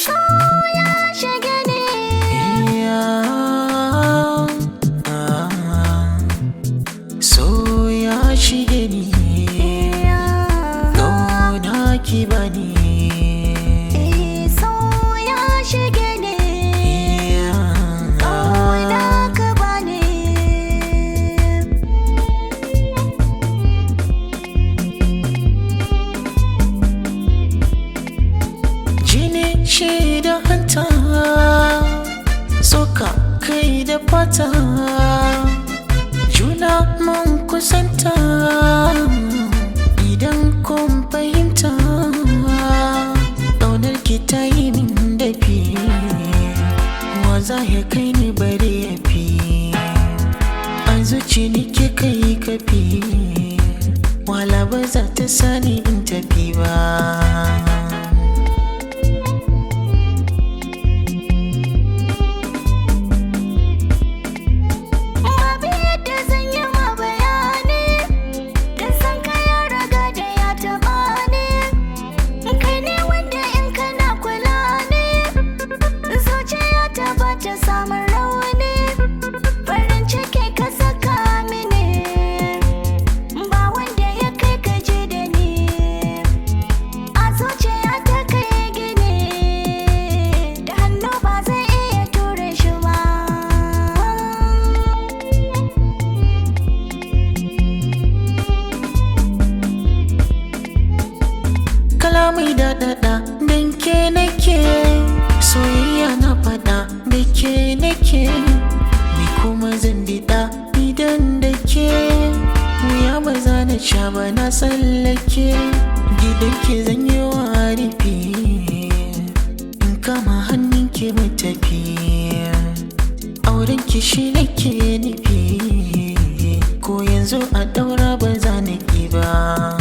So ya shige ni. So ya shige ni, ƙauna ki bani. So ya shige ni, ƙauna ka bani. Jini shi da hanta, soka kai da fata, juna mun kusanta, idan kun fahimta, ƙaunar ki ta yi min dafi, wa za ya kai ni bare ya fi, a zuci ni ke kai kafi, wala ba za ta sani in tafi ba. Babu yadda zan yi ma bayani, dan san ka ya riga da ya taɓa ni. Kai ne wanda in kana kula ni, zuciya ta ba ta samun rauni. Farin ciki ka saka mini, ba wanda ya kai ka ji da ni. A zuciya ta kai gini, da hannu ba zai iya ture shi ba. Kalamai daɗaɗa don ke nake, soyayya na faɗa da ke nake, ni kuma zan biɗa idan da ke, wuya ba za na sha ba na tsallake, gidan ke zan yi wa rufi, in kama hannun ke mu tafi, auren ki shi nake nufi, ko yanzu a ɗaura ba za na ƙi ba.